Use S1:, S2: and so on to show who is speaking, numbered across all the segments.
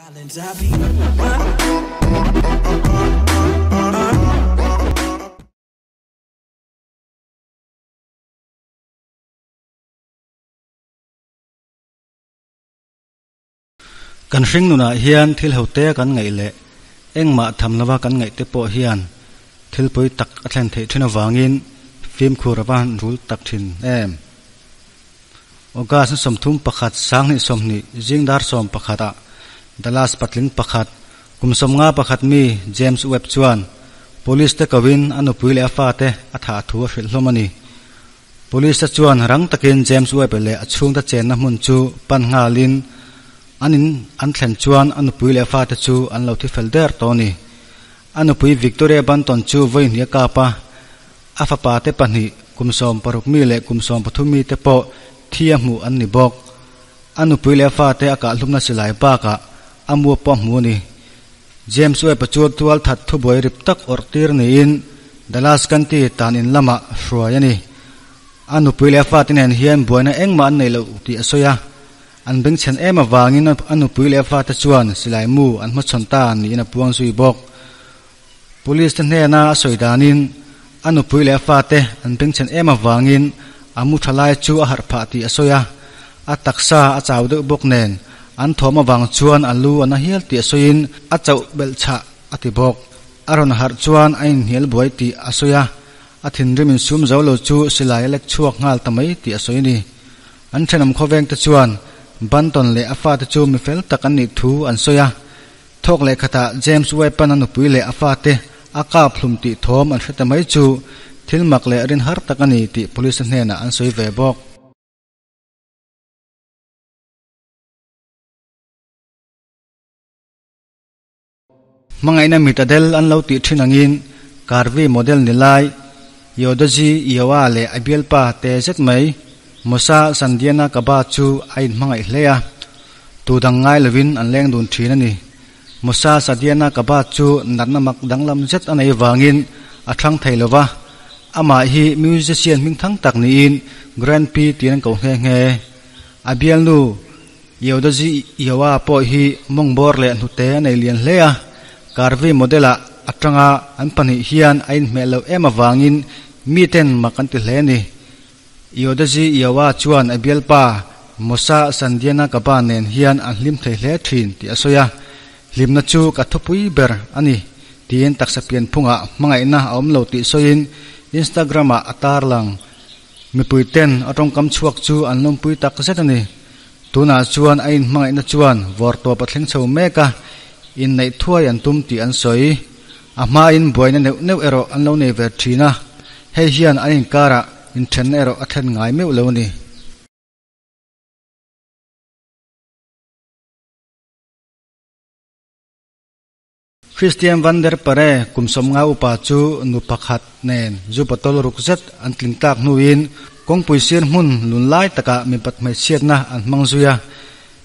S1: Kan hring nunah hian thil hote kan ngaih leh engmah tham lova kan ngaih te pawh hian thil pawi tak a thlen theih thin avangin fimkhur a va han rul tak thin em. August ni 31 2020 zing dar 11 ah Dallas patling pakhat kum 51 mi James Webb chuan police te koin a nupui leh a fate a thah thu a hrilh hlawm a ni. Police te chuan rang takin James Webb leh a chhungte chenna hmun chu pan nghalin an in an thlen chuan a nupui leh a fate chu an lo thi fel der tawh a ni. A nupui Victoria Banton chu vawi hnih a kap a, a fapa te pahnih kum 16 mi leh kum 13 mi te pawh thi a hmuh an ni bawk. A nupui leh a fate a kahhlumna silai bakah a mu pawh a hmu a ni. James Webb chu tual that thubuai rip tak awrh tir niin Dallas County tan in lamah hruai a ni. A nupui leh a fate nen hian buaina engmah an nei loh tih a sawi a. An bengchhen em avangin a nupui leh a fate chuan silai mu an hmachhawn ta niin a puang zui bawk. Police te hnena a sawi danin a nupui leh a fate an bengchhen em avangin a mu tha lai chu a harh phah tih a sawi a. A taksa a chau deuh bawk nen an thawm avang chuan a lu a na hial tih a sawiin a chauh belh chhah a ti bawk. A rawn harh chuan a inhnial buai tih a sawi a, a thinrim insum zo lo chu silai a lek chhuak nghal ta mai tih a sawi a ni. An thenawm khawveng te chuan Banton leh a fate chu mi fel tak an nih thu an sawi a. Thawk leh khatah James Webb-a'n a nupui leh a fate a kap hlum tih thawm an hre ta mai chu thil mak leh rin har tak a ni tih police hnenah an sawi ve bawk. Hmangaihna mit a del an lo tih thin angin Karvi model ni lai Yodoji Iowa leh a bialpa te zet mai Mosa Sandiana Kaba chu a inhmangaih hle a, tu dang ngai lovin an leng dun thin a ni. Mosa Sadiana Kaba chu natna mak danglam zet a nei vangin a thlang thei lo va, amah hi musician hmingthang tak niin Grand P tiin an ko nghe nghe. A bialnu Yodoji Iowa pawh hi mawng bawr leh hnute a nei lian hle a, Karvi model-ah atanga an pahnih hian a inhmeh loh em avangin miten mak an ti hle a ni. Yodoji Iowa chuan a bialpa Mosa Sandiana Kaba nen hian an hlim thei hle thin tih a sawi a, Hlimna chu ka thupui ber a ni tiin taksa pianphungah hmangaihna a awm lo tih sawiin Instagram-ah a tarlang. Mipui ten a tawngkam chhuak chu an lawmpui tak zet a ni. Tunah chuan a inhmangaihna chuan vawr tawp a thleng chho mek a, inneih thuai an tum tih an sawi. A hmain buaina neuh neuh erawh an lo nei ve thin a, hei hian an inkarah inthenna erawh a thlen ngai meuh lo a ni. Christian van der Pare kum 50 upa chu nu pakhat nen zu bottle ruk zet an tling tlak hnuin kawngpui sir hmun lun lai takah mipat hmeichhiatna an hmang zui a.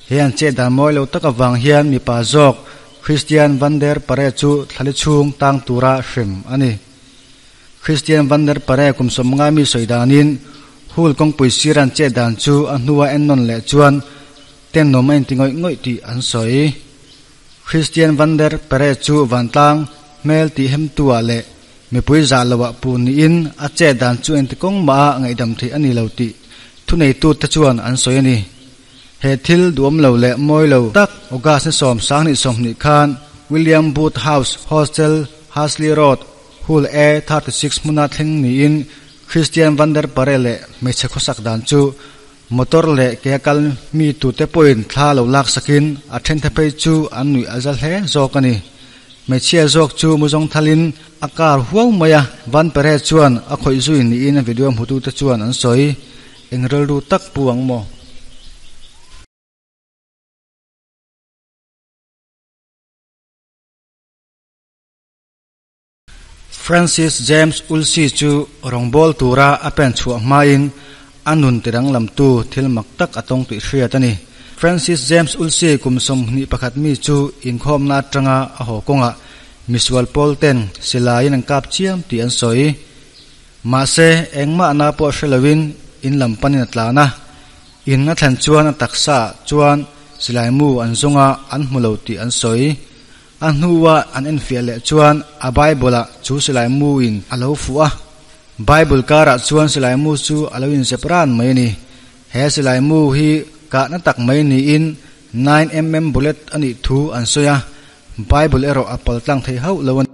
S1: He an chet dan mawi lo tak avang hian mipa zawk Christian van der Pare chu thlali chhung tang tura hrem a ni. Christian van der Pare kum 50 mi sawi danin hul kawngpui sir an chet dan chu a hnua ennawn leh chuan tenawm a inti ngawih ngawih tih an sawi. Christian van der Pere chu vantlang hmel tih hemtuah leh mipui zah loah pu niin a chet dan chu engti kawng mah a ngaihdam theih a ni lo tih thuneitu te chuan an sawi a ni. He thil duhawm lo leh mawi lo tak August ni 10 2020 khan William Booth House Hostel Hasley Road Hull A 36 hmuna thleng niin Christian van der Pere leh hmeichhe khawsak dan chu Motor leh ke a kal mi tute pawhin thla lo lak sakin a thenthe phei chu an nuih a za hle zawk a ni. Hmeichhia zawk chu muzawng thalin a kar huau mai a, Van Pere chuan a khawih zui niin a video hmutute chuan an sawi. Eng rilru tak pu ang maw? Francis James Ulsi chu rawngbâwl tura a pen chhuah hmain a nun ti danglamtu thil mak tak a tawng tih hriat a ni. Francis James Ulsi kum 21 mi chu inkhawmna atanga a haw kawngah misual pawl ten silaiin an kap chiam tih an sawi. Mahse, engmah na pawh hre loin in lam panin a tlan a. In a thlen chuan a taksa ah chuan silai mu an zawng a, an hmu lo tih an sawi. A hnua an enfiah leh chuan a Bible ah chu silai mu in a lo fuh a, Bible karah chuan silai mu chu a lo inzep ran mai a ni. He silai mu hi kahna tak mai niin 9mm bullet a nih thu an sawi a, Bible erawh a paltlang thei hauh lo a ni.